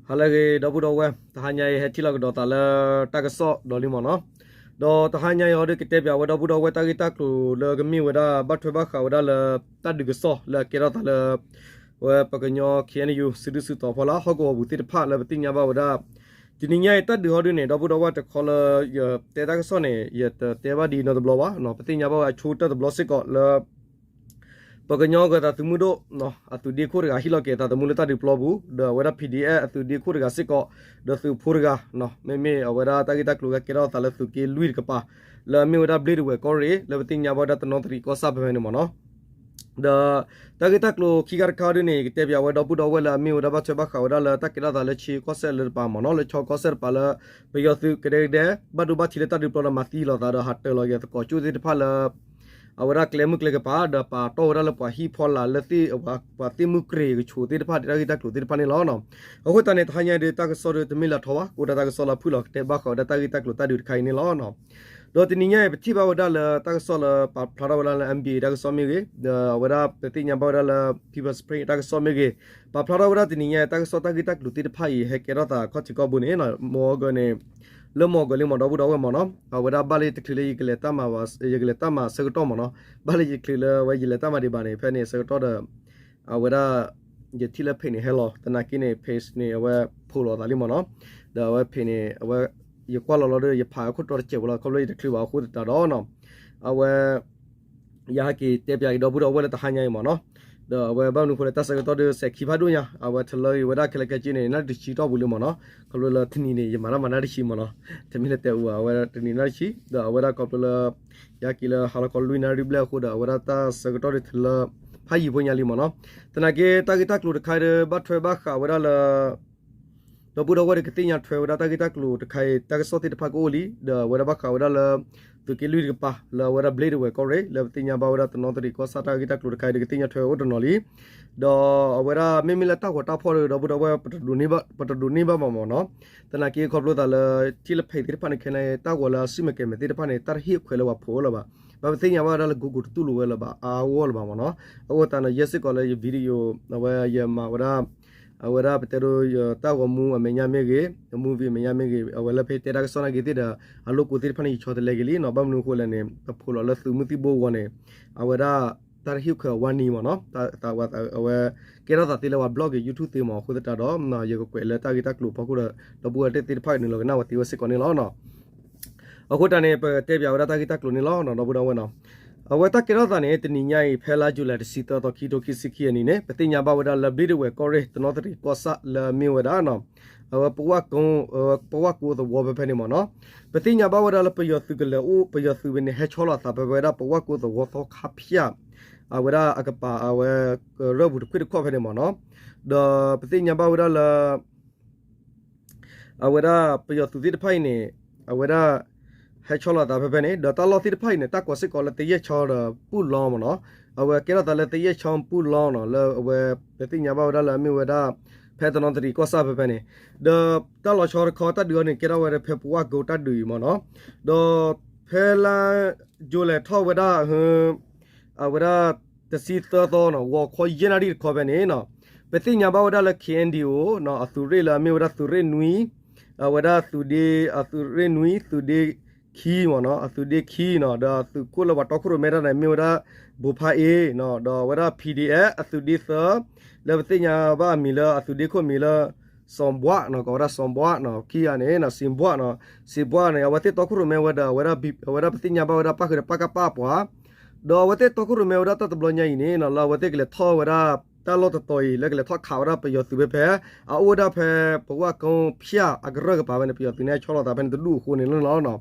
ဟါလၢအဂ့ၤ ဒီပုၢ်ဒီဝဲၢ်, တဟါညါအံၤ ဟဲထံၣ်လိာ်ကဒီးသးလၢတၢ်ကစီၣ်ဒီးလံမ့ၢ်နီၤ. ဒီးတဟါညါအံၤအီၤဒီး ကတဲပၠးဝဲဒီပုၢ်ဒီဝဲၢ် တၢ်ဂ့ၢ်တၢ်ကျိၤလၢကမ့ၢ်ဝဲဒၣ် ဘၣ်ထွဲဘၣ်ဃးဝဲဒၣ်လၢ တၢ်ဒုးကစီၣ်လၢအကဲထီၣ်သးလၢ ဝဲပကညီ ခ့ၣ်အဲၣ်ယူၣ် စုဒုၣ်စုတီၤဖီလာ် ဟီၣ်ကဝီၤပူၤသ့ၣ်တဖၣ်လၢပသ့ၣ်ညါဘၣ်ဝဲဒၣ် တနံၤညါအံၤ တၢ်ဒုးဟီဒုန့ၣ် ဒီပုၢ်ဒီဝဲၢ် တခီလၢ ယတဲတၢ်ကစီၣ်န့ၣ် ယတတဲဘၣ်ဒ်နီတဘျီဘၣ်. ပသ့ၣ်ညါဘၣ်ဝဲအဆိကတၢၢ်တဘျီစ့ၢ်ကီးလၢ ပကညီဂၢၤသးသုးမုၢ်ဒိၣ် အသုးဒ့ခိၣ်တဂၤ ဟ့ၣ်လီၤက့ၤအသးသမူလၢတၢ်ဒုးပျီပူၤ ဒီးအဝဲဒၣ် P D F အသုးဒ့ခိၣ်တဂၤစ့ၢ်ကီး ဒီးသုးဖိတဂၤ မ့မ့ၢ်အဝဲဒၣ်တၢ်ဂ့ၢ်တၢ်ကျိၤကဲထီၣ်သးလၢသုးက့လွံၢ်တကပၤ လၢအမ့ၢ်ဝဲဒၣ်ဘျ့ဒဝဲၢ်ကီၢ်ရ့ၣ် လၢပသ့ၣ်ညါဘၣ်ဝဲဒၣ်တနီသရံၣ်ကီၢ်ဆၣ်ဖဲဖဲန့ၣ်မ့ၢ်နီၤ. ဒီးတၢ်ဂ့ၢ်တၢ်ကျိၤခံခါတခါဒုန့ၣ် ကတဲပၠးဝဲဒီပုၢ်ဒီဝဲၢ်လၢအမ့ၢ်ဝဲဒၣ်ဘၣ်ထွဲဘၣ်ဃးဝဲဒၣ်လၢတၢ်ကဲထီၣ်သးလၢခၠ့ကီၢ်စဲၣ်လၢတပၤမ့ၢ်နီၤ လၢခၠ့ကီၢ်စဲၣ်တပၤလၢ ပယီၤသုးကဒဲကဒဲ ဘၣ်ဒိဘၣ်ထံးလၢတၢ်ဒုးပျီဒီးမၤသံလိာ်သးဒီးဟးတၢၤလီၤက့ၤသကိးကၠိၣ်သ့ၣ်တဖၣ်လၢ အဝဲဒၣ်ကျဲမုၢ်ကျဲကပၤ ဒီးပာ်တီၢ်ဝဲဒၣ်လၢပှၤဟံၣ်ဖီလာ်လၢသ့ၣ် ပှၤသ့ၣ်မုၢ်ကရ့ၣ်ကဆိးသ့ၣ်တဖၣ် တၢ်ဂ့ၢ်တၢ်ကျိၤသ့ၣ်တဖၣ်န့ၣ်လီၤ. အဃိသတးန့ၣ် တဟါညါဒုးတၢ်ကစီၣ်ဒုးတမ့ၢ်လၢထီဘၣ် ကအိၣ်ဒၣ်တၢ်ကစီၣ်လၢဖုၣ်လီၤကတဲဘၣ်ဃးဝဲဒၣ်တၢ်ဂ့ၢ်တၢ်ကျိၤတၢ်ဒုးတခါအံၤန့ၣ်လီၤ. ဒီးတနံၤညါအံၤ ပထံၣ်ဘၣ်ဝဲဒၣ်လၢတၢ်ကစီၣ်လၢပာ်ဖျါထီၣ်ဝဲဒၣ်လၢ N B A တၢ်ကစီၣ်မ့ၢ်ဂ့ၤ ဒီးအဝဲဒၣ်ပသ့ၣ်ညါဘၣ်ဝဲဒၣ်လၢ People's Spring တၢ်ကစီၣ်မ့ၢ်ဂ့ၤ ပာ်ဖျါထီၣ်ဝဲဒၣ်တနံၤညါအံၤ တၢ်ကစီၣ်တၢ်ဂ့ၢ်တၢ်ကျိၤသ့ၣ်တဖၣ်အံၤ ဟဲကဲထီၣ်သးခီၣ်ထံးခီၣ်ဘိန့ၣ် မီၢ်ဂၢၤန့ၣ် လၢမီၢ်ဂၢၤလံမ့ၢ်ဒီပုၢ်ဒီဝဲၢ်မ့ၢ်နီၤ အဝဲဒၣ်ဘၣ်လၢယတချုးလၢ ယကလဲၤတၢ်မၤဆၢကတီၢ်မ့ၢ်နီၤ ဘၣ်လၢယချုးလၢအဝဲယလဲၤတၢ်မၤဒံးဘၣ်န့ၣ် ဖဲန့ၣ်ဆၢကတီၢ်ဒီး အဝဲဒၣ် ယထံၣ်လၢ page န့ၣ်ဟဲလီၤ သနာ်က့န့ၣ် page န့ၣ် အဝဲဖိးလိာ်သးလံမ့ၢ်နီၤ ဒီးအဝဲ page န့ၣ် အဝဲ ယကွၢ်လီၤလီၤဒီး ယဖးအခိၣ်တီတစဲးဖိလီၤ ခီဖျိယတချုးဘၣ်အဃိသတးဒီးနီၤ အဝဲ ယဟဲက့ၤတဲပၠးက့ၤဒီပုၢ်ဒီဝဲၢ်လၢတဟါညါအံၤမ့ၢ်နီၤ ဒီးအဝဲဘၣ်မနုၤအဃိလဲၣ် တၢ်ဆၢကတီၢ်ဒီးစဲးခံဖးဒိၣ်ညါ အဝဲထလၢအံၤဝဲဒၣ်ခဲလၢာ်ခဲဆ့န့ၣ် နၣ်တဆံတီၢ်ပူၤလံမ့ၢ်နီၤ ခီဖျိလၢတနံၤန့ၣ် ယမၤတၢ်မၤနၣ်တဆံမ့ၢ်နီၤ တမ့ၢ်လၢတဲအူဘၣ် အဝဲတနံၤနၣ်တဆံ ဒီးအဝဲဒၣ်ခီဖျိလၢ ယဟဲက့ၤလၢဟါလီၤခီလွံၢ်နၣ်ရံၣ်ဘျဲၣ်အဃိဒီး အဝဲဒၣ်တၢ်ဆၢကတီၢ်ဒီးထလၢ ဖးယံၤဖိညါလံမ့ၢ်နီၤ သနာ်က့ တၢ်ဂ့ၢ်တၢ်ကျိၤတခါဒီး ဘၣ်ထွဲဘၣ်ဃးဝဲဒၣ်လၢ ဒီပုၢ်ဒီဝဲၢ်ဒီးကသ့ၣ်ညါထွဲဝဲဒၣ်တၢ်ဂ့ၢ်တၢ်ကျိၤတခါအံၤ တၢ်ကစီၣ်သ့ၣ်တဖၣ်ကအိၣ်လံ ဒီးအဝဲဒၣ်ဘၣ်ဃးဝဲဒၣ်လၢ သုးက့လွံၢ်တကပၤ လၢအဝဲဒၣ်ဘျ့ဒဝဲၢ်ကီၢ်ရ့ၣ် လၢပသ့ၣ်ညါဘၣ်ဝဲဒၣ်တနီသရံၣ်ကီၢ်ဆၣ်တၢ်ဂ့ၢ်တၢ်ကျိၤတခါအံၤဒီးကသ့ၣ်ညါထွဲအိၣ်တနီၤလံ ဒီးအဝဲဒၣ်မ့မ့ၢ်လၢတၢ်ဂီၤတၢ်ဖီၣ်ဒီး ဒီပုၢ်ဒီဝဲၢ် ပတဒိးန့ၢ်ဘၣ်မ့ၢ်နီၤ သနာ်က့ခီဖျိသးလၢ ထံၣ်လၢ page သ့ၣ်တဖၣ်န့ၣ် ခဲန့ၣ် တၢ်ဂီၤလၢအစုမ့ၢ်ကဲၤမဲာ်သ့ၣ်တဖၣ်န့ၣ် တၢ်တဟ့ၣ်ခွဲးလၢပှၤဖိးလၢၤဘၣ် ဘၣ်ပသ့ၣ်ညါဘၣ်ဝဲဒၣ်လၢ Google တတူၢ်လိာ်ဝဲလၢၤဘၣ် အါဂီၢ်လၢၤဘၣ်မ့ၢ်နီၤ အဃိသတးန့ၣ် ယဲစ့ၢ်ကီးလၢယ video အဝဲယမၤဝဲဒၣ် အဝဲဒၣ်ပတဲဒိ ယတၢ်ဂီၤမူအမဲာ်ညါမ့ၢ်ဂ့ၤ movie အမဲာ်ညါမ့ၢ်ဂ့ၤ အဝဲလၢဖဲတဲတၢ်ကစီၣ်နာ်က့ၤသ့ၣ်ဒီး အလိၣ်ကိးသ့ၣ်တဖၣ်န့ၣ် ယဆီတလဲက့ၤလံနီၤ ဘၣ်မနုၤအဃိလဲၣ်န့ၣ် ပဖိးလီၤလၢသုးမုၢ်သံၣ်ဘိအဂီၢ်န့ၣ် အဝဲဒၣ် တၢ်တဟ့ၣ်ခွဲးအဝါနံၤမ့ၢ်နီၤ အဝဲ ကဲထီၣ်သးသ့လၢပှၤ block က့ၤ YouTube သ့မ့ၢ် အဃိသတးဒီး ယကကွဲးလၢတၢ်ဂ့ၢ်တၢ်ကျိၤဖီခိၣ်ဒီး ဒီပုၢ်ဝဲၢ်သ့ၣ်တဖၣ်ကနုာ်လီၤကနၣ်ဝဲသ့ဝဲစ့ၢ်ကီးန့ၣ်လီၤ. အဃိတၢ်န့ၣ် ပတဲပၠးဝဲဒၣ်တၢ်ဂ့ၢ်တၢ်ကျိၤန့ၣ်လီၤ ဒီပုၢ်ဒီဝဲၢ်နီၤ အဝဲတၢ်ကဲထီၣ်သးန့ၣ် တနံၤညါအံၤ ဖဲလါယူၤလံ တဆံသၢသီ ခံထိခံဆံခံအနံၤန့ၣ် ပသ့ၣ်ညါဘၣ်ဝဲဒၣ်လၢ ဘျ့ဒဝဲၢ်ကီၢ်ရ့ၣ် တနီသရံၣ်ကီၢ်ဆၣ်လၢအမ့ၢ်ဝဲဒၣ် အဝဲ ပဝၣ်ကိသဝီဖဲဖဲန့ၣ်မ့ၢ်နီၤ ပသ့ၣ်ညါဘၣ်ဝဲဒၣ်လၢပယီၤသုးကလဲၤအိၣ် ပယီၤသုးဖဲန့ၣ် ဟဲဆီလီၤအသးဖဲဖဲဝဲဒၣ် ပဝၣ်ကိသဝီသီခါဖၠၣ် အဝဲဒၣ်အကပၤ အဝဲ ကရၢၢ်ပူၤတခွ့ၣ်တခီၣ်ဖဲန့ၣ်မ့ၢ်နီၤ ဒီးပသ့ၣ်ညါဘၣ်ဝဲဒၣ်လၢ အဝဲဒၣ်ပယီၤသုးသ့ၣ်တဖၣ်အံၤန့ၣ် အဝဲဒၣ် ဟဲဆီလီၤသးဖဲဖဲန့ၣ် ဒီးတၢ်လီၢ်သ့ၣ်တဖၣ်အံၤန့ၣ် တၢ်ကိးစ့ၢ်ကီးလၢ သရက်ချောင်း ဒီး ပူၣ်လီမ့ၢ်နီၤ အဝဲကဲထီၣ်သးလၢ သရက်ချောင်း ပူၣ်လီနီၤ လၢအဝဲ ပသ့ၣ်ညါဘၣ်ဝဲဒၣ်လၢအမ့ၢ်ဝဲဒၣ် ဖဲတနီသရံၣ်ကီၢ်ဆၣ်ဖဲဖဲန့ၣ် ဒီးတၢ်လီၤဆီတခီတၢ်ဒုးအံၤန့ၣ် ကဲထီၣ်ဝဲဖဲပဝၣ်ကိတၢ်ဒုးအံၤမ့ၢ်နီၤ ဒီးဖဲလါယူၤလံထီၣ်ဝဲဒၣ် အဝဲဒၣ် တဆံသၢသီနီၤ ဂီၤခီယဲၢ်နၣ်ရံၣ်တခီဖဲန့ၣ်နီၤ ပသ့ၣ်ညါဘၣ်ဝဲဒၣ်လၢ K N D O နီၤ အသုးရ့ၣ်လၢအမ့ၢ်ဝဲဒၣ်သုးရ့ၣ်နွံ အဝဲဒၣ်သုးဒ့ အသုးရ့ၣ်နွံ သုးဒ့ခံမ့ၢ်နီၤ အသုးဒ့ခံနီၤ ဒီးအသုးခိၣ်လၢပှၤတီခိၣ်ရိၣ်မဲတၢ်န့ၣ် မ့ၢ်ဝဲဒၣ် ဘိးဖါအ့နီၤ ဒီးအဝဲဒၣ် P D F အသုးဒ့သၢ လၢပသ့ၣ်ညါဘၣ်အမံၤလၢအသုးဒ့ခိၣ်မံၤလၢ စီၤဘှးနီၤ ကိးဝဲဒၣ်စီၤဘှးနီၤ ခံဂၤန့ၣ်နီၤ စံးဘှးနီၤ စံးဘှးန့ၣ် အဝဲသ့ၣ်တီခိၣ်ရိၣ်မဲဝဲဒီး အဝဲဒၣ်ပသ့ၣ်ညါဘၣ်ဝဲဒၣ်ပၣ်ဃုာ်ဒီးပၣ်ကပၣ်ပှၤ ဒီးအဝဲသ့ၣ်တီခိၣ်ရိၣ်မဲဝဲဒၣ်တၢ်တဘျီညါအံၤန့ၣ်နီၤ လၢအဝဲသ့ၣ်ကလဲၤထီၣ်ဝဲဒၣ် တၢ်လီၢ်တတီၤအံၤ လၢကလဲၤထီၣ်ခးဝဲဒၣ်ပယီၤသုးဖဲဖဲ အအိၣ်ဝဲဒၣ်ဖဲ ပဝၣ်ကိဖၠၣ်အကရၢၢ်ကပၤဖဲန့ၣ် ပယီၤသုးန့ၣ် ဟဲဆီလီၤသးဖဲန့ၣ်တဒူၣ်အဃိန့ၣ်လီၤနီၤ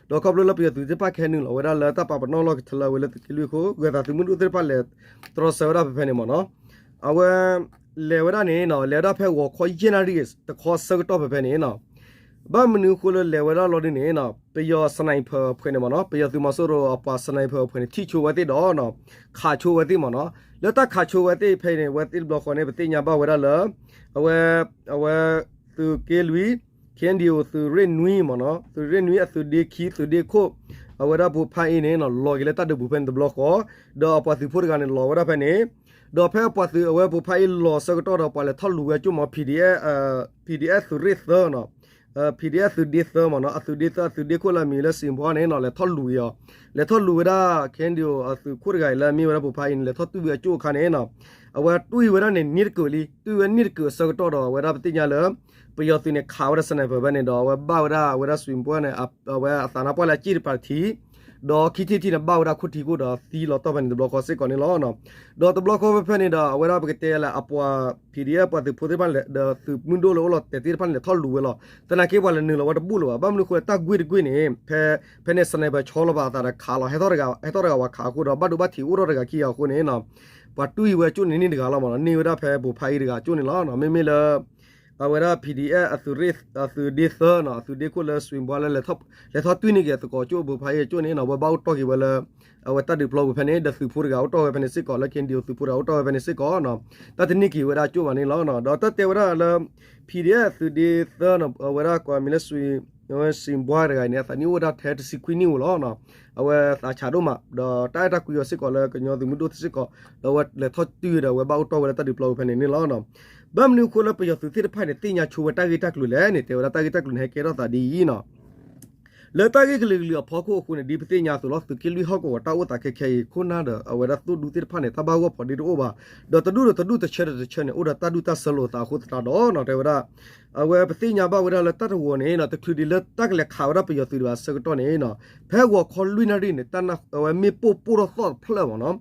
ဒီးခီဖျိလၢပယီၤသုးသ့ၣ်တဖၣ်ကဟဲနုာ်လီၤဝဲဒၣ်လၢတၢ်ပာ်ပနီၣ်လီၢ်ကထၢလၢအဝဲလၢသုးက့လွံၢ်အဃိ ဂၢၤသးသုးမုၢ်ဒိၣ်သ့ၣ်တဖၣ်လဲၤတြီဆၢဝဲဒၣ်ဖဲဖဲန့ၣ်မ့ၢ်နီၤ အဝဲ လဲၤဝဲဒၣ်န့ၣ်နီၤ လဲၤဝဲဒၣ်ဖဲဂီၤခီယဲၢ်နၣ်ရံၣ်တခီဆၢကတီၢ်ဖဲဖဲန့ၣ်နီၤ ဘၣ်မနုၤအဃိလၢလဲၤဝဲဒၣ်လီၤဒ်န့ၣ်နီၤ ပယီၤ sniper အဖှဲးန့ၣ်မ့ၢ်နီၤ ပယီၤသုးမီၤစိရိၤအပှၤ sniper အဖှဲးန့ၣ် ထံၣ်ဆိဝဲသ့ၣ်ဒီးနီၤ ခးဆိဝဲသ့ၣ်မ့ၢ်နီၤ လၢတၢ်ခးဆိဝဲသ့ၣ်ဖဲအံၤန့ၣ် ဝဲသ့ၣ်တဘျီဃီန့ၣ် ပသ့ၣ်ညါဘၣ်ဝဲဒၣ်လၢ အဝဲ အဝဲ သုးက့လွံၢ် K N D O သုးရ့ၣ်နွံမ့ၢ်နီၤ သုးရ့ၣ်နွံအသုးဒ့ခံ သုးဒ့ခိၣ် အဝဲဒၣ်ဘိးဖါအ့န့ၣ်နီၤ လီၤက့ၤလၢတၢ်ဒုးပူၤဖဲန့ၣ်တဘျီဃီ ဒီးအပှၤသုးဖိတဂၤန့ၣ် လီၤဝဲဒၣ်ဖဲန့ၣ် ဒီးဖဲအပှၤသုးအဝဲပိာ်ဖါအံၤလီၤဆၢကတီၢ်ဒီး ပှၤလဲၤထီၣ်လူၤဝဲကၠိၣ်မး PDF, PDF သုးရ့ၣ်သၢနီၤ, PDF သုးဒ့သၢမးနီၤ, အသုးဒ့သၢ အသုးဒ့ခိၣ်လၢအမံၤလၢစံၣ်ဘှါန့ၣ်နီၤ လဲၤထီၣ်လူၤဝဲအီၤ, လဲၤထီၣ်လူၤဝဲဒၣ် KNDO အသုးခိၣ်တဂၤအံၤလၢအမ့ၢ်ဝဲဒၣ်ပိာ်ဖါအံၤန့ၣ် လဲၤထီၣ်တွံၢ်ဝဲအကၠိၣ်အခါန့ၣ်နီၤ, အဝဲတွံၢ်ဝဲဒၣ်န့ၣ် နံၣ်တကုာ်လံ, တွံၢ်ဝဲနံၣ်တကုာ်အဆၢကတီၢ်ဒီး အဝဲဒၣ်ပသ့ၣ်ညါလၢ ပယီၤသုးန့ၣ် ခးဝဲဒၣ် sniper ဖဲန့ၣ်ဒီး အဝဲဘၣ်ဝဲဒၣ် အဝဲဒၣ်စံၣ်ဘှါန့ၣ် အဝဲအသးနါပှၢ်လၢအစ့ၣ်တပၤတထံၣ်, ဒီးခံထံၣ်တထံၣ်န့ၣ် ဘၣ်ဝဲဒၣ်ခိၣ်ထံးခိၣ်ဒီးသံလီၤတီၢ်ဖဲန့ၣ်တဘျီဃီစ့ၢ်ကီးန့ၣ်လီၤ. ဒီးတဘျီဃီဖဲဖဲန့ၣ်ဒီး အဝဲဒၣ်ပကတဲလၢအပှၤ PDF ပှၤသုးဖိသ့ၣ်တဖၣ်ဒီးသုးမုၢ်ဒိၣ်လၢအိၣ်လီၤတဲာ်သ့ၣ်တဖၣ်န့ၣ် လဲၤထီၣ်လူၤဝဲလီၤ. သနာ်က့ပှၤလဲၤနုာ်လီၤဝဲတဘူၣ်လၢၤဘၣ်. ဘၣ်မနုၤအဃိလၢတၢ်ကွ့ၢ်တကွ့ၢ်န့ၣ် ဖဲ ဖဲန့ၣ် sniper ဆီလီၤဘၣ်အသးဒီးခးလီၤ ဟဲထီၣ်တဂၤဝဲခးအဃိဒီး ဘၣ်ဒိဘၣ်ထံးအိၣ်ထီၣ်တဂၤခံဂၤအဃိန့ၣ် ပှၤတွံၢ်ဝဲကၠိၣ်န့ၣ်န့ၢ်တဂၤလီၤမးနီၤ, န့ၢ်ဝဲဒၣ်ဖဲပိာ်ဖါအံၤတဂၤကၠိၣ်န့ၣ်လီၤ. မ့မ့ၢ်လၢ အဝဲဒၣ် PDF အသုးရ့ၣ် အသုးဒ့သၢနီၤ, အသုးဒ့ခိၣ်လၢစံၣ်ဘှါလၢ လဲၤထီၣ်တွံၢ်န့ၢ်က့ၤသကိးကၠိၣ်ပိာ်ဖါအံၤကၠိၣ်န့ၣ်နီၤ, ဝဲဘၣ်အိၣ်တီၢ်က့ၤဝဲလၢ အဝဲတၢ်ဒုးပျီပူၤဖဲန့ၣ် ဒီးသုးဖိတဂၤအိၣ်တီၢ်ဝဲဖဲန့ၣ်စ့ၢ်ကီး လၢ KNDO သုးဖိတဂၤအိၣ်တီၢ်ဝဲဖဲန့ၣ်စ့ၢ်ကီးနီၤ, တၢ်တန့ၢ်က့ၤဝဲဒၣ်ကၠိၣ်ဘၣ်န့ၣ်လီၤ. ဒီးတၢ်တဲဝဲဒၣ်လၢ PDF သုးဒ့သၢနီၤ, အဝဲဒၣ်ကွၢ်မံၤလၢ စံၣ်ဘှါတဂၤအံၤန့ၣ် အသးနံၣ်အိၣ်ဝဲဒၣ်ထဲတဆံခွံနံၣ်ဧိၤလီၤ. အဝဲသးဆးဒိၣ်မး ဒီးတၢ်အဲၣ်တၢ်ကွံအီၤစ့ၢ်ကီးလၢကညီသုးမုၢ်ဒိၣ်စ့ၢ်ကီး, ဒီးအဝဲလဲၤထီၣ်တွံၢ်ဒီး အဝဲဘၣ်အိၣ်တီၢ်ဝဲလၢတၢ်ဒုးပျီပူၤဖဲန့ၣ်န့ၣ်လီၤ. ဘၣ်မနုၤအဃိလၢပယီၤသုးသ့ၣ်တဖၣ်န့ၣ် သ့ၣ်ညါဆိဝဲတၢ်ဂ့ၢ်တၢ်ကျိၤလဲၣ်န့ၣ် တဲဝဲဒၣ်တၢ်ဂ့ၢ်တၢ်ကျိၤန့ၣ် ဟဲကဲထီၣ်သးဒ်အံၤနီၤ. လၢတၢ်ဂ့ၢ်ကလုာ်ကလုာ်အဖီခိၣ်အဃိန့ၣ် ဒ်ပသ့ၣ်ညါအသိးလီၤ, သုးက့လွံၢ်ဟီၣ်ကဝီၤတၢ်အိၣ်သးခဲခဲအံၤ ခိၣ်နၢ်ဒီးအဝဲဒၣ်သိၣ်ဒူသ့ၣ်တဖၣ်န့ၣ် တၢ်ဘၣ်ဂီၢ်ဖီဒ့တအိၣ်ဘၣ်, ဒီးတဒူၣ်ဒီးတဒူၣ်တဆၢဒီးတဆၢန့ၣ် အိၣ်ဒီးတၢ်ဒူၣ်တၢ်ဆၢလိာ်သးအဃိသတးဒီးနီၤ, တဲဝဲဒၣ် အဝဲပသ့ၣ်ညါဘၣ်ဝဲဒၣ်လၢတၢ်တဝီၤန့ၣ်နီၤ, တချုးဒံးလၢတၢ်ကလဲၤခးဝဲဒၣ်ပယီၤသုးဒံးဘၣ်ဆၢကတီၢ်န့ၣ်နီၤ, ဖဲဂီၤခီလွံၢ်နၣ်ရံၣ်န့ၣ် အဝဲမ့ၣ်ပိၢ်ပိၢ်ထီၣ်သီၣ်တဖျၢၣ်မးနီၤ,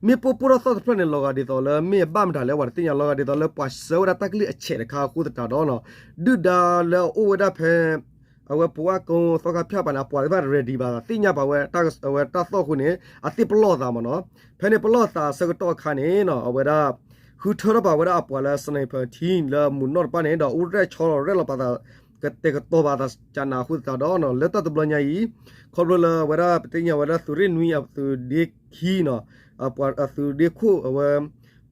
မ့ၣ်ပိၢ်ပိၢ်ထီၣ်သီၣ်တဖျၢၣ်န့ၣ် လီၤဂာ်ဒ်သိးလၢမ့ၢ်အဘၣ်မတၤလဲၣ် ပှၤတသ့ၣ်ညါ လီၤဂာ်ဒ်သိးလၢပှၤဆှၢဝဲဒၣ်တၢ်ကလုၢ်အဆဲးတခါအဃိသတးဒီးနီၤ, ဒုၣ်ဒါလၢအအိၣ်ဝဲဒၣ်ဖဲ အဝဲပဝါကိသီခါဖၠၣ်ပၤန့ၣ် အပှၤသ့ၣ်တဖၣ် ready ဘၣ်သး သ့ၣ်ညါဘၣ်ဝဲ အဝဲတၢ်သီၣ်အဃိန့ၣ် အသ့ၣ်ပလီၢ်သးမးနီၤ, ဖဲန့ၣ်ပလီၢ်သးအဆၢကတီၢ်အခါန့ၣ်နီၤ, အဝဲဒၣ် ဃုထၢထီၣ်ဘၣ်ဝဲဒၣ်အပှၤလၢ sniper team လၢမုၢ်နီၣ်တဖၣ်န့ၣ် ဒီးအိၣ်ရဲၣ်ဆီလီၤရဲၣ်လီၤပာ်သး ကတဲာ်ကတီၤဘၣ်သးကနၤအဃိသတးဒီးနီၤ, လၢတၢ်တဘျီညါအံၤ ခီဖျိလၢအဝဲဒၣ်ပသ့ၣ်ညါဝဲဒၣ်သုးရ့ၣ်နွံအသုးဒ့ခံနီၤ, အသုးဒ့ခိၣ်အဝဲ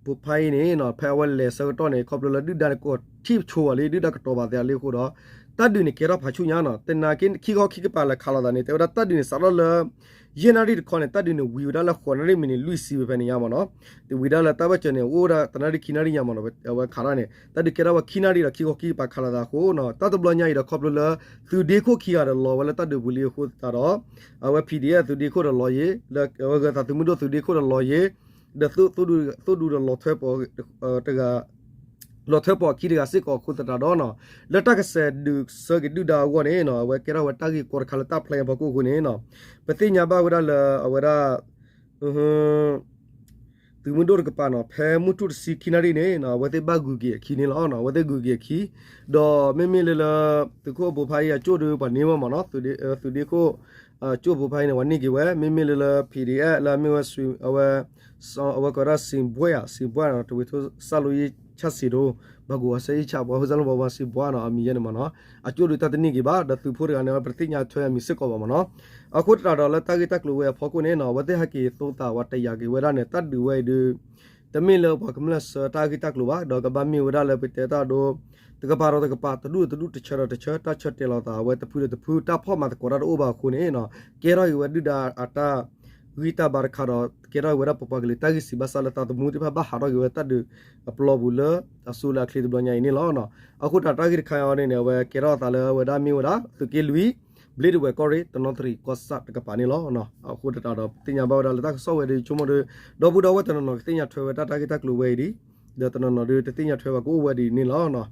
ပိာ်ဖါအံၤန့ၣ်နီၤ, ဖဲအဝဲလဲၤဆၢကတီၢ်န့ၣ် ခီဖျိလၢဒုၣ်ဒါန့ၣ် ကထံၣ်ဆိဝဲလံ ဒုၣ်ဒါကတီၤဘၣ်သးလံအဃိဒီး တၢ်ဒုးန့ၣ်ကဲထီၣ်ဖးဆူညါနီၤ, သနာ်က့ခံခီခံကပၤလဲၤခးလိာ်သးန့ၣ် တဲဝဲဒၣ်တၢ်ဒုးန့ၣ် စးထီၣ်လၢ ယဲၢ်နၣ်ရံၣ်တခီန့ၣ် တၢ်ဒုးန့ၣ်ဝံၤဝဲဒၣ်လၢဃိးနၣ်ရံၣ်မံးနံးလွံၢ်ဆံဝဲဖဲန့ၣ်ညါမးနီၤ, တဝံၤဒၣ်လၢတၢ်ဘၢၣ်စၢၤန့ၣ် အိၣ်ဝဲဒၣ်တနၣ်ရံၣ်ခံနၣ်ရံၣ်ညါမးနီၤ, အဝဲခးတၢ်န့ၣ် တၢ်ဒုးကဲထီၣ်ဝဲခံနၣ်ရံၣ်ဒီးခံခီခံကပၤခးလိာ်သးအဃိနီၤ, တၢ်တဘျီညါအံၤဒီးခီဖျိလၢ သုးဒ့ခိၣ်ခံဂၤဒီးလီၤဝဲလၢတၢ်ဒုးပူၤလံအဃိသတးဒီး အဝဲ PDF သုးဒ့ခိၣ်ဒီးလီၤယ့ၤ, လၢအဝဲဂၢၤသးသုးမုၢ်ဒိၣ်သုးဒ့ခိၣ်ဒီးလီၤယ့ၤ, ဒီးသိၣ်ဒူဒီးလီၤထွဲပီၤတဂၤ လီၤထွဲပီၤအခံတဂၤစ့ၢ်ကီးအဃိသတးဒီးနီၤ, လၢတၢ်ကစဲးဒုးဆၢက့ၤဒုၣ်ဒါအဂီၢ်န့ၣ်နီၤ, အဝဲကဲထီၣ်ဝဲတၢ်ဂ့ၢ်ကီတခါလၢတၢ်ဖျဲအဖီခိၣ်အဃိန့ၣ်နီၤ, ပသ့ၣ်ညါဘၣ်ဝဲဒၣ်လၢအဝဲဒၣ် သုးမုၢ်ဒိၣ်တကပၤနီၤ, ဖဲမုၢ်ထူၣ်တဆံခံနၣ်ရံၣ်န့ၣ် အဝဲသ့ၣ်ဘၣ်ဂုၤက့ၤအခံန့ၣ်လီၤ. အဝဲသ့ၣ်ဂုၤက့ၤအခံ, ဒီးမ့မ့ၢ်လၢလၢ သုးခိၣ်ပိာ်ဖါအံၤအကၠိၣ်ဒီးပှၤန့ၢ်ဝဲမးနီၤ, သုးဒ့ခိၣ် ကၠိၣ်ပိာ်ဖါအံၤန့ၣ် ပှၤန့ၢ်က့ၤဝဲ, မ့မ့ၢ်လၢလၢ PDF လၢအမ့ၢ်ဝဲ အဝဲ အဝဲကိးဝဲဒၣ်စံၣ်ဘှါဧါ, စံၣ်ဘှါနီၤ, တဝံၤထိစၢ်လိယ့ၣ်ဆၣ်စံးဒိၣ်, ဘၣ်ကူၣ်အီၤစဲယ့ၣ်ဆၣ် ပှၤဟူစၢ်လိဘၣ်ဝဲစံၣ်ဘှါနီၤ, အမံၤယဲန့ၣ်မးနီၤ, အကၠိၣ်ဒီးတၢ်တန့ၢ်က့ၤဘၣ်, ဒီးသုးဖိတဂၤန့ၣ် ပတသ့ၣ်ညါထွဲအမံၤစ့ၢ်ကီးဘၣ်မးနီၤ, အဃိသတးဒီးလၢတၢ်ဂ့ၢ်တၢ်ကျိၤဝဲအဖီခိၣ်န့ၣ်နီၤ, အဝဲသ့ၣ်ဟဲက့ၤသိသးဝဲတယာ်က့ၤဝဲဒၣ်န့ၣ် တၢ်ဒုးဝဲအံၤဒီး တမ့ၢ်လၢပှၤကမျၢၢ်ဆှၢတၢ်ဂ့ၢ်တၢ်ကျိၤဘၣ်, ဒီးကဘၣ်မ့ၢ်ဝဲဒၣ်လၢပတဲတၢ်ဒိ တကပၤဒီးတကပၤ တဒူၣ်တဒူၣ်တဆၢဒီးတဆၢ တၢ်ဆၢတဲာ်လီၤသး အဝဲတဖုဒီးတဖု တၢ်ဖီၣ်မၤသကိးတၢ်တအိၣ်ဘၣ်အဃိန့ၣ်နီၤ, ကဲထီၣ်က့ၤဝဲဒုၣ်ဒါအတၢ်ဂံၢ်တၢ်ဘါတခါဒီး ကဲထီၣ်က့ၤဝဲဒၣ်ပပှၤကလုာ်တၢ်ဂံၢ်စံးဘၣ်ဆၣ်လၢသးသမူသ့ၣ်တဖၣ်ဘၣ်ဟးထီၣ်က့ၤဝဲတၢ်ဒုးအပျီပူၤလၢအစိလၢအချ့တဘျီညါအံၤန့ၣ်လီၤ. အဃိတၢ်တၢ်ဂ့ၢ်တခါအံၤန့ၣ်န့ၣ် အဝဲကဲထီၣ်အသးလၢအဝဲဒၣ်မ့ၢ်ဝဲဒၣ် သုးက့လွံၢ် ဘျ့ဒဝဲၢ်ကီၢ်ရ့ၣ် တနီသရံၣ်ကီၢ်ဆၣ်တကပၤန့ၣ်လီၤ. အဃိသတးဒီး ပသ့ၣ်ညါဘၣ်ဝဲဒၣ်လၢတၢ်ကစီၣ်ဝဲဒီး ဆိကမိၣ်ဒီး ဒီပုၢ်ဒီဝဲၢ်တနီၤနီၤကသ့ၣ်ညါထွဲဝဲတၢ်တၢ်ဂ့ၢ်တၢ်ကျိၤဝဲအံၤဒီး ဒီးတနီၤနီၤဒီးတသ့ၣ်ညါထွဲဝဲကအိၣ်ဝဲဒ်န့ၣ်လီၤ.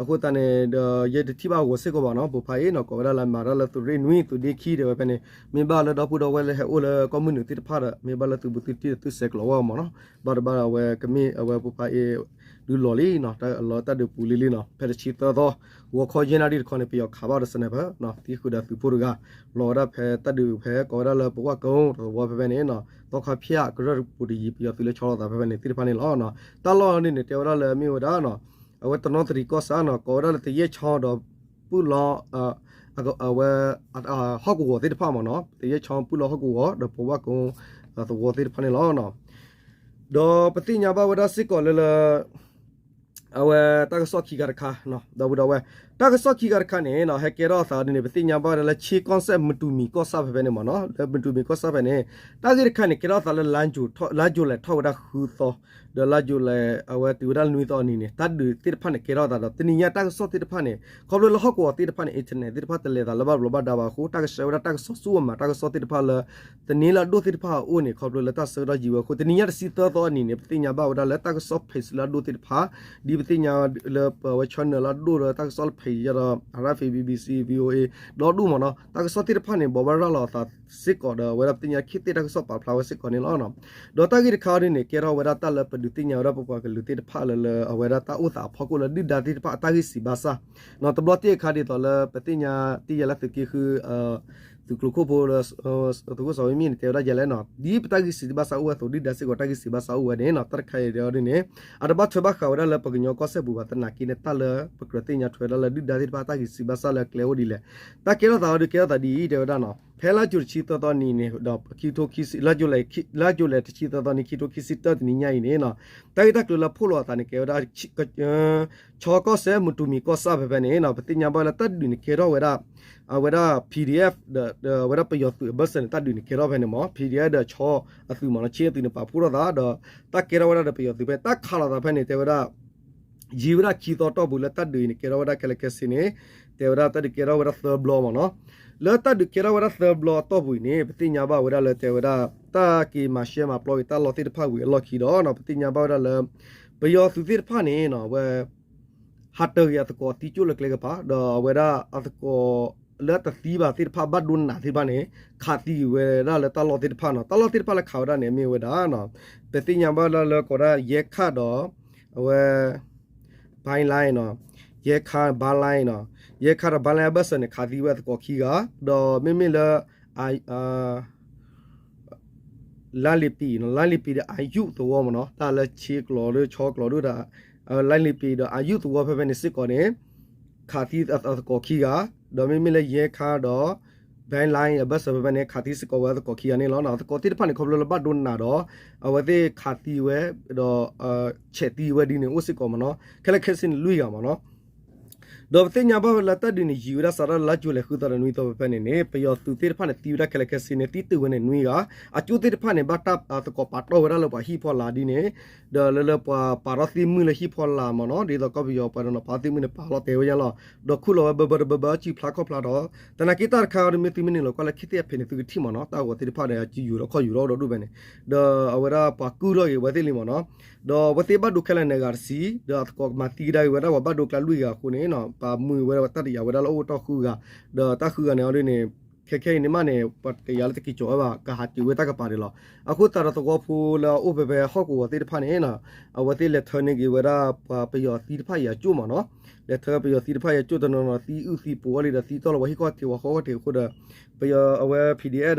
အဃိသတးန့ၣ်ဒီး ယဲတထံၣ်ဘၣ်အဂီၤစ့ၢ်ကီးဘၣ်နီၤ, ပိာ်ဖးအံၤနီၤ ကိးဝဲဒၣ်လၢမၤတၢ်လၢသုးရ့ၣ်နွံ သုးဒ့ခံတဲဝဲဖဲန့ၣ် မ့ၢ်ဘၣ်လၢဒီပုၢ်ဒီဝဲၢ်လၢဟဲအိၣ်လၢကီၢ်မုၢ်နုာ်သ့ၣ်တဖၣ်ဒီး မ့ၢ်ဘၣ်လၢသုးဘူးသုတံၢ်ဒီးသုဆဲးကျိးဝဲမးနီၤ, ဘၣ်တဘၣ်အဝဲကမ့ၢ်အဝဲပိာ်ဖးအံၤ ဒုးလီၤလံနီၤ, တၢ်အလီၤတၢ်ဒုးပူၤလံလံနီၤ, ဖဲတဆံသၢသီ ဂီၤခီယဲၢ်နၣ်ရံၣ်တခီန့ၣ် ပယီၤခးဘၣ်ဒီး sniper နီၤ, သံဃုာ်ဒီးသုးဖိတဂၤ လီၤဝဲဒၣ်ဖဲတၢ်ဒုးဖဲကိးဝဲဒၣ်လၢပဝၣ်ကိသဝီဖဲဖဲန့ၣ်နီၤ, သီခါဖၠၣ်ကရၢၢ်တပူၤတယံၤ ပယီၤသုးလၢဆီလီၤသးဖဲဖဲန့ၣ်သ့ၣ်တဖၣ်န့ၣ်လီၤ. တၢ်လီၢ်န့ၣ်န့ၣ် တဲဝဲဒၣ်လၢမ့ၢ်ဝဲဒၣ်နီၤ, အဝဲတနီသရံၣ်ကီၢ်ဆၣ်နီၤ ကိးဝဲဒၣ်လၢသယဲၢ်ဆီဒီး ပုၢ်လီၤ အဝဲ ဟီၣ်ကဝီၤသ့ၣ်တဖၣ်မးနီၤ, သယဲၢ်ဆီပုၢ်လီၤဟီၣ်ကဝီၤ ဒီးပဝၣ်ကိသဝီသ့ၣ်တဖၣ်န့ၣ်လီၤ. ဒီးပသ့ၣ်ညါဘၣ်ဝဲဒၣ်စ့ၢ်ကီးလၢလၢ အဝဲတၢ်ကစီၣ်ခံခါတခါ ဒီပုၢ်ဒီဝဲၢ် တၢ်ကစီၣ်ခံဂၤတခါန့ၣ် ဟဲကဲထီၣ်အသးဒ်န့ၣ် ပသ့ၣ်ညါဘၣ်ဝဲဒၣ်လၢ ခ့ကီၢ်စဲၣ် မတူၤမံၤကီၢ်ဆၣ်ဖဲဖဲန့ၣ်မ့ၢ်နီၤ, လၢမတူၤမံၤကီၢ်ဆၣ်ဖဲန့ၣ် တၢ်ဂ့ၢ်တခါန့ၣ် ကဲထီၣ်အသးလၢ လါယူၤလဲၣ်ထီၣ်ဝဲဒၣ်ဃုသီ, ဒီးလါယူၤလဲၣ် အဝဲတုၤဝဲဒၣ်နွံသီအနံၤန့ၣ် တၢ်ဒုးသ့ၣ်တဖၣ်န့ၣ် ကဲထီၣ်အသးဒီး တနံၤညါတၢ်ကစီၣ်သ့ၣ်တဖၣ်န့ၣ် ခီဖျိလၢဟီၣ်ကဝီၤသ့ၣ်တဖၣ်န့ၣ် internet သ့ၣ်တဖၣ်တလဲၤသးလၢဘၣ်ဘျီးဘၣ်ဒါဘၣ်အဃိ တၢ်ကဆှၢဝဲဒၣ်တၢ်ကစီၣ်ဆူၣ်အမး တၢ်ကစီၣ်သ့ၣ်တဖၣ်လၢ သန့လၢအဒိၣ်သ့ၣ်တဖၣ်အအိၣ်န့ၣ် ခီဖျိလၢတၢ်ဆၢကတီၢ်ယံၤဝဲအဃိ တနံၤညါတဆံသၢသီအနံၤန့ၣ် ပသ့ၣ်ညါဘၣ်ဝဲဒၣ်လၢတၢ်ကစီၣ် page လၢအဒိၣ်သ့ၣ်တဖၣ် ဒ်ပသ့ၣ်ညါလၢပဝဲ channel လၢအဒိၣ်ဒီးတၢ်ကစီၣ်လၢ page ဒီး RFA BBC VOA ဒီဒူၣ်မ့ၢ်နီၤ တၢ်ကစီၣ်သ့ၣ်တဖၣ်န့ၣ် ဘိးဘၣ်ရၤလီၤအသးစ့ၢ်ကီးဒီး အဝဲဒၣ်ပသ့ၣ်ညါခ့သ့ၣ်တၢ်ကစီၣ်ပာ်ဖျါဝဲစ့ၢ်ကီးန့ၣ်လီၤ. ဒီးတၢ်ဂ့ၢ်တခါအံၤဒ်န့ၣ် ကဲထီၣ်ဝဲဒၣ်တၢ်လၢပဒုးသ့ၣ်ညါဝဲဒၣ်ပပှၤကလုာ်သ့ၣ်တဖၣ်လၢ လၢအဝဲဒၣ်တၢ်အိၣ်သးအဖီခိၣ်လၢဒုၣ်ဒါသ့ၣ်တဖၣ်အတၢ်ဂံၢ်စံးဘၣ်ဆၣ် တဘျီတ့ၢ်အခါဒ်သိးလၢပသ့ၣ်ညါတ့ၢ်ယၤလၢသုးက့ဃု သုးကျိၤခိၣ်ဖိလၢ သုးခိၣ်စီၤဝ့မံန့ၣ် တဲဝဲဒၣ်ယဲလဲၣ်နီၤ ဒ်ပတၢ်ဂံၢ်စံးဘၣ်ဆၣ်အိၣ်ဝဲအသိး ဒုၣ်ဒါစ့ၢ်ကီးတၢ်ဂံၢ်စံးဘၣ်ဆၣ်အိၣ်ဝဲန့ၣ်နီၤ တၢ်တခါအံၤဒ်န့ၣ် အတဘၣ်ထွဲဘၣ်ဃးဝဲဒၣ်လၢပကညီကီၢ်စဲၣ်ပူၤဘၣ်သနာ်က့န့ၣ် တၢ်လၢပကြၢးသ့ၣ်ညါထွဲဒၣ်လၢဒုၣ်ဒါသ့ၣ်တဖၣ်တၢ်ဂံၢ်စံးဘၣ်ဆၣ်လၢအကျဲအိၣ်ဒ်လဲၣ် တၢ်ကဲထီၣ်သးအီၤဒုးကဲထီၣ်သးဒ်အံၤ တဲဝဲဒၣ်နီၤ ဖဲလါယူၤတဆံသၢသီနံၤန့ၣ်ဒီး ခံထိခံဆံ လါယူၤလဲၣ် လါယူၤလဲၣ်တဆံသၢသီနံၤ ခံထိခံဆံတၢတနံၤညါအံၤန့ၣ်နီၤ တၢ်ဂ့ၢ်တၢ်ကျိၤလၢဖီၣ်လိာ်အသးန့ၣ် ကဲဝဲဒၣ် ခ့ကီၢ်စဲၣ် မတူၤမံၤကီၢ်ဆၣ်ဖဲဖဲန့ၣ်နီၤ ပသ့ၣ်ညါဘၣ်လၢတၢ်ဒုးန့ၣ်ကဲထီၣ်ဝဲဒၣ် အဝဲဒၣ် PDF ဒီး အဝဲဒၣ်ပယီၤသုးအဘၢၣ်စၢၤန့ၣ် တၢ်ဒုးန့ၣ်ကဲထီၣ်ဖဲန့ၣ်မ့ၢ် PDF ဒီးခ့အသုးမ့ၢ်နီၤ ခ့အသုးန့ၣ်ပာ်ဖှိၣ်ထီၣ်သးဒီး တၢ်ကဲထီၣ်ဝဲဒၣ်ဒီးပယီၤသုးဖဲ တၢ်ခးလိာ်သးဖဲန့ၣ် တဲဝဲဒၣ် ယံာ်ဝဲဒၣ်ခံသီတီၢ်ပူၤလၢတၢ်ဒုးအံၤန့ၣ် ကဲထီၣ်ဝဲဒၣ်ခဲလၢာ်ခဲဆ့န့ၣ် တဲဝဲဒၣ်တၢ်ဒုးကဲထီၣ်ဝဲဒၣ်သၢဘျီမ့ၢ်နီၤ လၢတၢ်ဒုးကဲထီၣ်ဝဲဒၣ်သၢဘျီအတီၢ်ပူၤအံၤန့ၣ် ပသ့ၣ်ညါဘၣ်ဝဲဒၣ်လၢတဲဝဲဒၣ် တၢ်က့ၤမၤရှဲမၤပျီက့ၤတၢ်လီၢ်သ့ၣ်တဖၣ်ဝံၤအလီၢ်ခံဒီး ပသ့ၣ်ညါဘၣ်ဝဲဒၣ်လၢ ပယီၤသုးသ့ၣ်တဖၣ်န့ၣ်နီၤ အဝဲ ဟးတၢၢ်က့ၤအသကိးသံကၠိၣ်လၢကျဲကပၤ ဒီးအဝဲဒၣ်အသကိးလၢတသံဘၣ်သ့ၣ်တဖၣ် ဘၣ်ဒိနးသ့ၣ်တဖၣ်န့ၣ် ခးသံက့ၤဝဲဒၣ်လၢတၢ်လီၢ်သ့ၣ်တဖၣ်နီၤ တၢ်လီၢ်သ့ၣ်တဖၣ်လၢခးဝဲဒၣ်န့ၣ် မ့ၢ်ဝဲဒၣ် ပသ့ၣ်ညါဘၣ်လၢလၢကိးဒၣ် ယဲခးဒီး အဝဲ ဘါလါနီၤ ယဲခး ဘါလါနီၤ ယဲခးဒီးဘါလါအဘၢၣ်စၢၤန့ၣ် ခးသံဝဲအသကိးခံဂၤ ဒီးမ့မ့ၢ်လၢ လါလံၤပံၤနီၤ လါလံၤပံၤဒီးအယူၣ်သဝီမ့ၢ်နီၤ တၢ်လၢဆ့ကျိးဒိၣ်ဆီကျိးဒိၣ်တၢ် လါလံၤပံၤဒီးအယူၣ်သဝီဖဲဖဲန့ၣ်စ့ၢ်ကီးန့ၣ် ခးသံအသကိးခံဂၤ ဒီးမ့မ့ၢ်လၢယဲခါဒီး ဘဲလါအဘၢၣ်စၢၤဖဲဖဲန့ၣ် ခးသံစ့ၢ်ကီးဝဲအသကိးခံဂၤန့ၣ်လီၤ. အသကိးသ့ၣ်တဖၣ်န့ၣ် ခီဖျိလၢဘၣ်ဒိနးဒီး အဝဲသ့ၣ်ခးသံဝဲ ဒီး ဆဲးသံဝဲဒ်န့ၣ်အိၣ်စ့ၢ်ကီးမ့ၢ်နီၤ ခဲလၢာ်ခဲဆ့န့ၣ်လွံၢ်ဂၤမ့ၢ်နီၤ ဒီးပသ့ၣ်ညါဘၣ်ဝဲလၢတၢ်ဒုးန့ၣ် ယံာ်ဝဲဒၣ်စးထီၣ်လါယူၤလဲၣ်ဃုသီဒီးနွံသီဖဲဖဲန့ၣ်န့ၣ် ပယီၤသုးသ့ၣ်တဖၣ်န့ၣ် သံဝဲဒၣ်ခဲလၢာ်ခဲဆ့န့ၣ် သံတုၤဝဲန့ၣ်နွံဂၤ အကၠိသ့ၣ်တဖၣ်န့ၣ် ဘၣ်တၢ်သကိးပာ်တီၢ်ဝဲဒၣ်လၢပှၤဟံၣ်ဖီလာ်ဒ်န့ၣ် ဒီးလၢလၢပှၤပာ်ထီၣ်သံမုၢ်လၢဟံၣ်ဖီလာ်မ့ၢ်နီၤ ဒ်သိးကီၢ်ပယီၤပှၤတနီၤပာ်ထီၣ်သံမုၢ်န့ၣ် ပာ်လီၤတဲာ်ဝဲညါလီၤ ဒီးခူၣ်လီၤဝဲဘၢဘၢတဘၢဘၢ စုဖျါခီၣ်ဖျါထီၣ် သနာ်က့တၢ်တခါအံၤ မ့ၢ်သုမ့ၢ်နုာ်လီၤကွၢ်လၢခ့သ့ၣ်အဖံးန့ၣ် သုကထံၣ်မ့ၢ်နီၤ တၢ်ဂီၤသ့ၣ်တဖၣ်ဒီး ယယူၤဒီးခီၣ်ယူၤဒီးဒီဒူၣ်ဖဲန့ၣ် ဒီးအဝဲဒၣ်ပှၤကုၢ်ထီၣ်က့ၤဝဲသ့ၣ်လံမ့ၢ်နီၤ ဒီးအဝဲသ့ၣ်ဘၣ်ဒိခဲလၢာ်န့ၣ်ဂၤတဆံ ဒီးအသကိးမၤသံကဒါက့ၤဝဲဒၣ်ပှၤဘၣ်ဒိကျါလွံၢ်ဂၤအဃိန့ၣ် ပာ်မုာ်ဝဲတၢ်တယာ်ဝဲဒၣ်လၢအိၣ်တီၢ်ဃုဂၤ ဒီးတၢ်ဃုဂၤန့ၣ်အီၤဒ်န့ၣ် ခဲခဲအံၤန့ၣ်မးန့ၣ် ပှၤတယာ်လၢတက့ၤကၠီၤဝဲဘၣ် ကဟးတုၤဝဲတၢ်ကပၤဒံးလီၤ. အဃိသတးဒီးသဝီဖိလၢအအိၣ်ဖဲဖဲဟီၣ်ကဝီၤသ့ၣ်တဖၣ်န့ၣ် အဝဲသ့ၣ်လဲၤထၢန့ၢ်က့ၤဝဲဒၣ်ပှၤပယီၤသံတဖၣ်အံၤအကၠိၣ်မ့ၢ်နီၤ လဲၤထၢပယီၤသံတဖၣ်အံၤအကၠိၣ်တနီၤနီၤ သံအုၣ်သံပူၤအီၤလံဒီးသံတီၢ်လီၤဝဲဟံၣ်ခီၣ်ထံးဝဲဃီခီၣ်ထံးအဃိဒီး ပယီၤအဝဲ PDF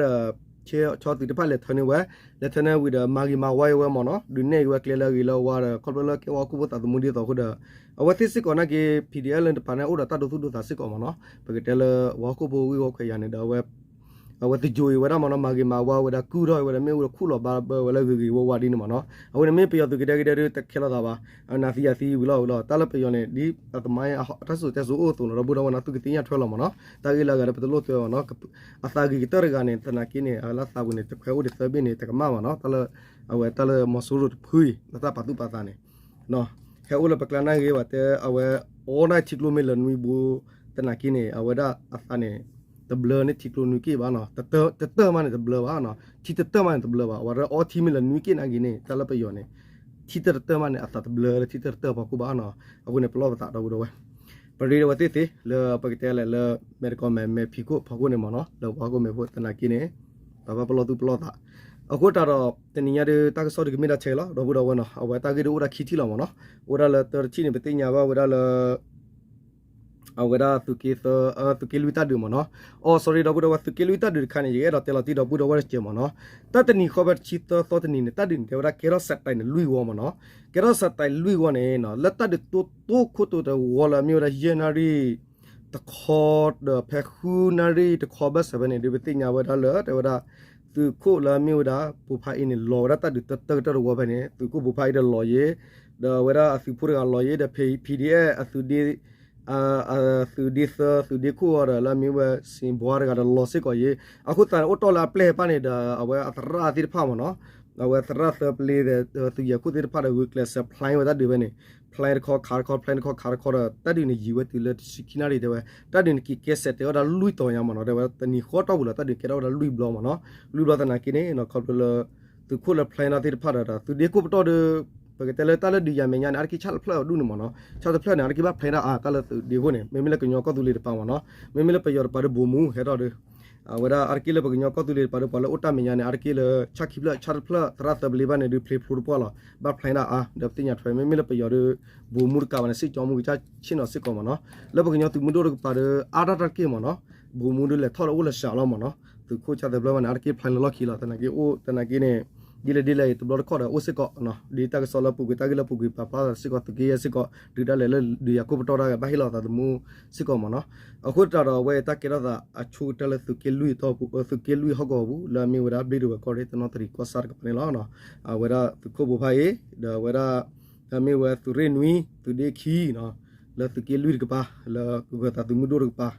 ဒီး ဆီသုးတဖၣ်လဲၤထၢန့ၢ်ဝဲ လဲၤထၢန့ၢ်ဝံၤဒီးမၤဂ့ၤမၤဝါအီၤဝဲမ့ၢ်နီၤ ဒုးနဲၣ်အီၤဝဲကျဲလၢအဂ့ၤလၢအဝါဒီး ခီဖျိလၢကဲဝဲဟီၣ်ခိၣ်ဖိသးသမူဒ်သိးအဃိဒီး အဝဲသ့ၣ်စ့ၢ်ကီးနာ်က့ PDF လၢတပၤန့ၣ်အိၣ်ဒီးတၢ်ဒိသူၣ်ဒိသးစ့ၢ်ကီးမ့ၢ်နီၤ ပကတဲလၢပှၤဟီၣ်ခိၣ်ဖိဂံၢ်ဝီခွဲးယာ်န့ၣ်ဒီး အဝဲသယိၤအံၤဝဲဒၣ်မ့ၢ်နီၤ မၤဂ့ၤမၤဝါဝဲဒၣ် ကုၢ်ထီၣ်အံၤဝဲဒၣ် မ့ၣ်အူဒီးခူၣ်လီၤဘၣ်ဘၢဝဲလၢဂ့ၤဂ့ၤဝါဝါဒ်န့ၣ်မ့ၢ်နီၤ အဝဲန့ၣ်မ့ၢ်ပယီၤသုးကဒဲကဒဲဒ်တခဲလိာ်သးဘၣ် အနၢ်သံယၤသံဝံၤလီၤဝံၤလီၤ တၢ်လၢပယီၤန့ၣ် ဒ်အသမိုင်း တၢ်စံၣ်စိၤတဲစိၤအိၣ်အသိးန့ၣ်ဒီပုၢ်ဒီဝဲၢ်နီၤ သုကသ့ၣ်ညါထွဲလီၤမ့ၢ်နီၤ တၢ်ဂ့ၢ်လၢအဂၤဒီးပတလိၣ်တဲဘၣ်နီၤ အသးဂ့ၤကတၢၢ်တဂၤန့ၣ် သနာ်က့န့ၣ် အလၢသးပူၤန့ၣ် တခွဲးအိၣ်ဒံးသၢဘ့ၣ်န့ၣ် တကမၣ်ဘၣ်နီၤ တၢ်လၢ အဝဲတၢ်လၢမီၤစိရိၤတဖုအံၤ လၢတၢ်ပာ်သူၣ်ပာ်သးန့ၣ် ဟဲအိၣ်လၢပကျါနာ်ဂ့ၤဘၣ်တဲ အဝဲ အီၣ်နၢ်ထံကျိမ့ၢ်လၢနွံဘိ သနာ်က့န့ၣ် အဝဲဒၣ်အသးန့ၣ် တဘျၢန့ၢ်ထံကျိနွံက့ၣ်ဘၣ်နီၤ တတၢၢ်မးန့ၣ်တဘျၢဘၣ်နီၤ ထံတတၢၢ်မးန့ၣ်တဘျၢဘၣ် အဝဲဒၣ်အီထံမ့ၢ်လၢနွံက့ၣ်နာ်ဂ့ၤန့ၣ် တၢ်လၢပယီၤန့ၣ် ထံတတၢၢ်မးန့ၣ် အသးတဘျၢလၢထံတတၢၢ်ဖီခိၣ်ဘၣ်နီၤ အဃိန့ၣ် ပလီၢ်ပသးဒီပုၢ်ဒီဝဲၢ် ပရ့ဒီးဝဲသ့ၣ်သ့ၣ် လၢပကတဲလဲၣ်လၢ မဲာ်တကီမဲာ်မဲာ်ဖံးခိၣ်ဖီခိၣ်န့ၣ်မ့ၢ်နီၤ လၢပှၤဟီၣ်ခိၣ်မဲာ်ဖိသနာ်က့န့ၣ် ပဘၣ်ပလီၢ်သူၣ်ပလီၢ်သး အဃိတၢ်ဒီး တနံၤညါဒ်တၢ်ကစီၣ်ဒ်ကမ့ၢ်ဒၣ်ထဲလီၤ ဒီပုၢ်ဒီဝဲၢ်နီၤ အဝဲတၢ်ဂ့ၢ်ဒ်အိၣ်ဒၣ်ခံထံၣ်လီၤမ့ၢ်နီၤ အိၣ်ဒၣ်လၢတၢတထံၣ်န့ၣ် ပသ့ၣ်ညါဘၣ်ဝဲဒၣ်လၢ အဝဲဒၣ်သုးက့သၢ သုးက့လွံၢ်တၢ်ဒုးမ့ၢ်နီၤ အိ sorry ဒီပုၢ်ဒီဝဲၢ် သုးက့လွံၢ်တၢ်ဒုးတခါန့ၣ် ယအဲၣ်ဒိးတဲလီၤတံၢ်ဒီပုၢ်ဒီဝဲၢ်တစဲးမ့ၢ်နီၤ တၢ်တနံၤဃီဖဲတဆံသၢသီတနံၤန့ၣ် တၢ်ဒုးန့ၣ် တဲဝဲဒၣ်ကဲထီၣ်စဲးတဲးန့ၣ်လွံၢ်ဝီမ့ၢ်နီၤ ကဲထီၣ်စဲးတဲးလွံၢ်ဝီန့ၣ် လၢတၢ်ဒုးတိတိခိၣ်တိတဝီလၢအမ့ၢ်ဝဲဒၣ်ယဲၢ်နၣ်ရံၣ် တခီ ဒီးဖဲဃုနၣ်ရံၣ်တခီဘၢၣ်စၢၤဖဲန့ၣ် ဒ်ပသ့ၣ်ညါဝဲဒၣ်လၢ တဲဝဲဒၣ် သုးခိၣ်လၢအမ့ၢ်ဝဲဒၣ် ပိၤဖးအ့န့ၣ် လီၤဝဲဒၣ်တၢ်ဒုးတၢတၢၢ်ကတၢၢ်တဝီဖဲန့ၣ် သုးခိၣ်ပိၤဖးအ့ဒီးလီၤယ့ ဒီးအဝဲဒၣ်အသုးဖိတဂၤလီၤယ့ ဒီး PDF အသုးဒ့ သုးဒ့သၢ သုးဒ့ခိၣ်အီၤဒီး လၢအမ့ၢ်ဝဲ စံးဘှါတဂၤဒီးလီၤစ့ၢ်ကီးယ့ၣ်. အဃိသတးန့ၣ် အိၣ်တီၢ်လၢအပျဲၢ်ဟဲပၢ်န့ၣ်ဒီး အဝဲအသရၣ်သ့ၣ်တဖၣ်မ့ၢ်နီၤ, အဝဲသရၣ်သၢပျ့ဒီး သုးယဲၢ်ခိၣ်သ့ၣ်တဖၣ်ဒီး ဂုာ်ကျဲးစၢး plan ဝဲတၢ်ဒုးဝဲန့ၣ်, plan တခီခးတခီ plan တခီခးတခီဒီး တၢ်ဒုးန့ၣ်ယံာ်ဝဲတုၤလၢတဆံခံနၣ်ရံၣ်တဲဝဲ, တၢ်ဒုးန့ၣ်က့ၤကဲစဲးတဲာ်ဝဲဒၣ်လွံၢ်တီၤညါမ့ၢ်နီၤ, တဲဝဲတနံၤဃီတီၢ်ပူၤလီၤ တၢ်ဒုးကဲထီၣ်ဝဲဒၣ်လွံၢ်ဘျီမ့ၢ်နီၤ, လွံၢ်ဘျီသနာ်က့န့ၣ် ခီဖျိလၢ သုးခိၣ်လၢ plan တၢ်သ့ၣ်တဖၣ်ဒီး သုးဒ့ခိၣ်ပတီၢ်ဒီး ပကတဲလၢတၢ်လၢဒုးယၤမဲာ်ညါန့ၣ် အါတက့ၢ်ဆၣ်တဖျၢၣ်ဒူၣ်န့ၣ်မ့ၢ်နီၤ, ဆၣ်တဖျၢၣ်န့ၣ် အါတက့ၢ်ဘၣ် plan တၢ်အါတၢ်လၢသုးဒ့ခိၣ်န့ၣ် မ့မ့ၢ်လၢကညီကီၢ်သူလ့ၤတပၤမ့ၢ်နီၤ, မ့မ့ၢ်လၢပယီၤတပၤဒီး ဗိုလ်မှူး ဟဲထီၣ်ဒီး အဝဲဒၣ်အါတက့ၢ်လၢပကညီကီၢ်သူလ့ၤတပၤဒီး ပှၤလၢအိၣ်တၢ်မဲာ်ညါန့ၣ် အါတက့ၢ်လၢ ဆၣ်ခံဖျၢၣ် ဆၣ်တဖျၢၣ် သရၣ်သၢပျ့ဘၣ်န့ၣ်ဒုး ဖျ့ဖျိတပှၢ်လီၤ, ဘၣ် plan တၢ်အါ ဒီးပသ့ၣ်ညါထွဲ မ့မ့ၢ်လၢပယီၤဒီး ဗိုလ်မှူးတကးဘၣ်န့ၣ် စစ်ကြောင်းမှူး ကစၢ်ဆ့ၣ်နီၤစ့ၢ်ကီးမ့ၢ်နီၤ, လၢပကညီသုးမုၢ်ဒိၣ်တကပၤဒီး အါတၢ်တၢ်တက့ၢ်မ့ၢ်နီၤ, ဗိုလ်မှူးဒီးလဲၤထီၣ်ဒီးအိၣ်လၢစှၤလီၤမ့ၢ်နီၤ, သုးခိၣ်ဆၣ်သၢဖျၢၣ်ဘၣ်န့ၣ် အါတက့ၢ် plan လၢလီၢ်ခံလီၤ, သနာ်က့အိၣ်သနာ်က့န့ၣ် ဒ်လဲၣ်ဒ်လဲၣ်အံၤ တဘျီတခီၣ်ဒီးအိၣ်စ့ၢ်ကီး, ဒ်တၢ်ကစီၣ်လၢပူၤကွံာ် တၢ်ဂ့ၢ်လၢပူၤကွံာ် ပာ်ဖျါသးစ့ၢ်ကီး သုးက့ယဲၢ်စ့ၢ်ကီး ဒုးတၢ်လဲၤလၢဒုးယၤခိၣ်ပတီၢ်တၢ်ဂၤဘၣ်ဟ့ၣ်လီၤသးသမူစ့ၢ်ကီးမ့ၢ်နီၤ, အဃိသတးဒီးအဝဲတၢ်ကဲထီၣ်သးအဆိကတၢၢ်လၢသုးက့လွံၢ်တီၢ်ပူၤ သုးက့လွံၢ်ဟီၣ်ကဝီၤပူၤ လၢအမ့ၢ်ဝဲဒၣ်ဘျ့ၣ်ဒဝဲၢ်ကီၢ်ရ့ၣ် တနီသရံၣ်ကီၢ်ဆၣ်တကပၤန့ၣ်လီၤ. အဝဲဒၣ်သုးခိၣ်ဖိဖးအံၤ ဒီးအဝဲဒၣ် လၢအမ့ၢ်ဝဲသုးရ့ၣ်နွံ သုးဒ့ခံ လၢသုးက့လွံၢ်တကပၤ လၢကဂၢၤသးသုးမုၢ်ဒိၣ်တကပၤ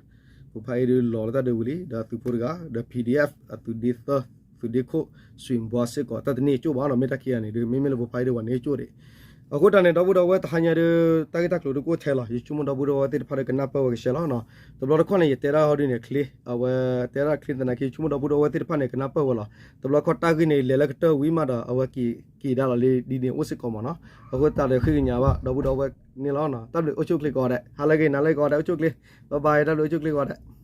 ဖိဖးအံၤဒုးလီၤလၢတၢ်ဒုးဝံၤလံ ဒီးသုးဖိတဂၤ ဒီး PDF အသုးဒ့သၢ သုးဒ့ခိၣ် စံးဘှါစ့ၢ်ကီး တၢ်တန့ၢ်အကၠိၣ်ဘၣ်နီၤ, မ့ၢ်တၢ်ခံဂၤန့ၣ်ဒုး မ့မ့ၢ်လၢဖိဖးအံၤဒုး ပှၤန့ၢ်အကၠိၣ်ဒံး. အဃိတၢ်န့ၣ် ဒီပုၢ်ဒီဝဲၢ်တဟါညါဒုး တၢ်ဂ့ၢ်တၢ်ကျိၤဒုးကအိၣ်ထဲလီၤ, ယဆိကမိၣ်ဒီပုၢ်ဒီဝဲၢ်သ့ၣ်တဖၣ်ဒီးကနၢ်ပၢၢ်ဝဲကဆှဲလီၤ. တဘျီတခီၣ်န့ၣ် ယတဲဒၣ်ဟီဒုးန့ၣ်ချ့, အဝဲတဲဒၣ်ချ့သနာ်က့ ယဆိကမိၣ်ဒီပုၢ်ဒီဝဲၢ်သ့ၣ်တဖၣ်န့ၣ် ကနၢ်ပၢၢ်ဝဲလီၤ. တဘျီတခီၣ်တၢ်ဂ့ၢ်န့ၣ် လဲၤလၢကတၢၢ်ဝံၤမးဒီး အဝဲက့ၤက့ၤဒၣ်လီၤလံ ဒ်န့ၣ်အိၣ်စ့ၢ်ကီးမ့ၢ်နီၤ. အဃိသတးဒီးဃ့ကညးဘၣ် ဒီပုၢ်ဒီဝဲၢ်န့ၣ်လီၤ. တၢ်ဘျုးအိၣ်ဆူၣ်ချ့ကိးဂၤဒဲး, ဟါလၢအဂ့ၤ နၤလၢအဂ့ၤကိးဂၤဒဲး အိၣ်ဆူၣ်ချ့, bye bye, တၢ်ဘျုးအိၣ်ဆူၣ်ချ့ကိးဂၤဒဲး.